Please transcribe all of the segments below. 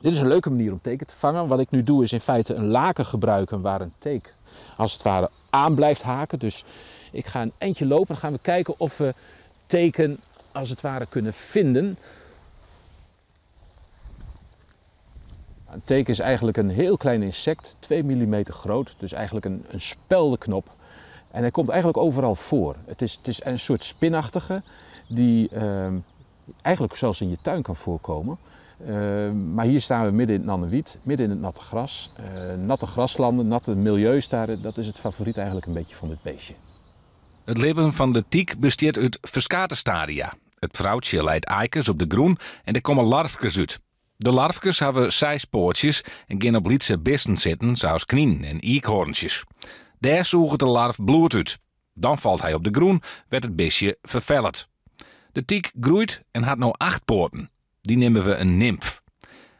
Dit is in leuke manier om teken te vangen. Wat ik nu doe is in feite een laken gebruiken waar een teek als het ware aan blijft haken. Dus ik ga een eindje lopen en dan gaan we kijken of we teken als het ware kunnen vinden. Een teek is eigenlijk een heel klein insect, 2 mm groot, dus eigenlijk een speldenknop. En hij komt eigenlijk overal voor. Het is een soort spinachtige die eigenlijk zelfs in je tuin kan voorkomen. Maar hier staan we midden in het Nannewiid, midden in het natte gras. Natte graslanden, natte milieus daar, dat is het favoriet eigenlijk een beetje van dit beestje. It libben fan de tyk bestiet út ferskate stadia. It froutsje leit aaikes op de grûn en der komme larfkes út. De larfkes hawwe seis poatsjes en geane op lytse bisten sitten, sa as kninen en iikhoarntsjes. Dêr sûget de larf bloed út. Dan falt hy op de grûn, wêr't it bistje ferfellet. De tyk groeit en hat no acht poaten. Dy neame we in nimf.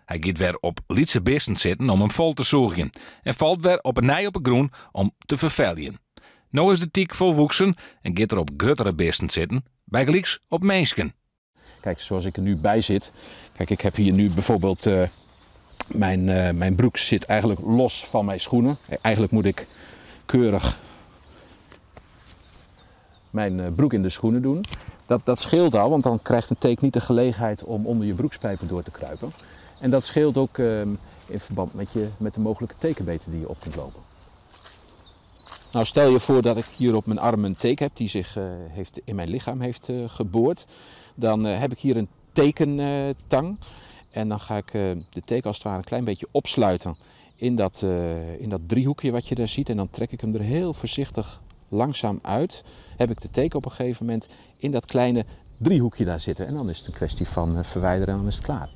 Hy giet wer op lytse bisten sitten om him fol te sûgjen en falt wer op 'e nij op 'e grûn om te ferfeljen. No is de tyk folwoeksen en giet er op gruttere bisten sitten, bygelyks op minsken. Kijk, zoals ik er nu bij zit. Kijk, ik heb hier nu bijvoorbeeld mijn broek zit eigenlijk los van mijn schoenen. Eigenlijk moet ik keurig mijn broek in de schoenen doen. Dat scheelt al, want dan krijgt een teek niet de gelegenheid om onder je broekspijpen door te kruipen. En dat scheelt ook in verband met de mogelijke tekenbeten die je op kunt lopen. Nou, stel je voor dat ik hier op mijn arm een teek heb die zich in mijn lichaam heeft geboord. Dan heb ik hier een tekentang. En dan ga ik de teek als het ware een klein beetje opsluiten in dat driehoekje wat je daar ziet. En dan trek ik hem er heel voorzichtig langzaam uit. Heb ik de teek op een gegeven moment in dat kleine driehoekje daar zitten. En dan is het een kwestie van verwijderen en dan is het klaar.